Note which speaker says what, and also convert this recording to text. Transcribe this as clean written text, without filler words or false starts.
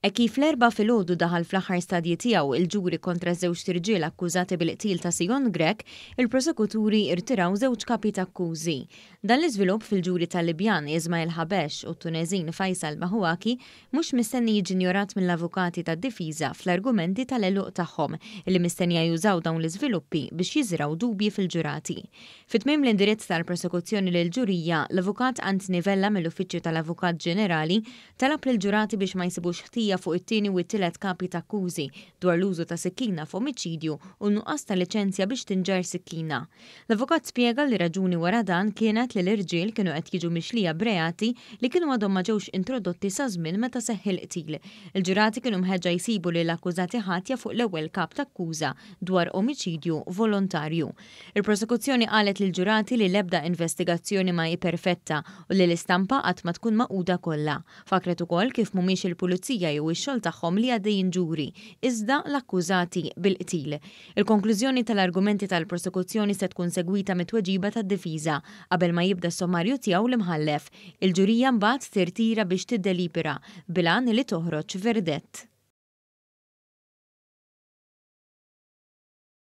Speaker 1: Hekk kif l-Erbgħa filgħodu daħal fl-aħħar stadji tiegħu il-ġuri kontra żewġt irġiel akkużati bil-qtil ta' Sion Grech, il-prosekuturi rtiraw żewġ kapi t'akkużi. Dan l-iżvilupp fil-ġuri tal-Libjan Ismail Habesh u t-Tuneżin Faisal Bahouaki mhux mistenni jiġi njorat mill-avukati tad-difiża fl-argumenti tal-għeluq tagħhom li mistennija jużaw dawn l-iżviluppi biex jiżrgħu dubji fil-ġurati. Fi tmiem l-indirizz tal-prosekuzzjoni lill-ġurija, l-Avukat Anthony Vella mill-Uffiċċju tal-Avukat Ġenerali Talab lill-ġurati biex ma jsibux ħtija fuq it-tieni u t-tielet kapi t'akkużi dwar l-użu ta' sikkina f'omiċidju u n-nuqqas ta' liċenzja biex tinġarr sikkina. L-avukat spjega li r-raġuni wara dan kienet li l-irġiel kienu qed jiġu mixlija b'reati li kienu għadhom ma ġewx introdotti saż-żmien meta seħħ il-qtil. Il-ġurati kienu mħeġġa jsibu lill-akkużati ħatja fuq l-ewwel kap t'akkuża dwar omiċidju volontarju. Il-prosekuzzjoni qalet lill-ġurati li l-ebda investigazzjoni ma hi perfetta u li l-istampa qatt ma tkun magħquda kollha. Fakkret ukoll kif mhumiex il-pulizija jew ix-xogħol tagħhom li għaddejjin ġuri, iżda l-akkużati bil-qtil. Il-konklużjoni tal-argumenti tal-prosekuzzjoni se tkun segwita mit-tweġiba tad-difiża, qabel ma jibda s-sommarju tiegħu l-imħallef. Il-ġurija mbagħad tirtira biex tiddelibera, bil-għan li toħroġ verdett.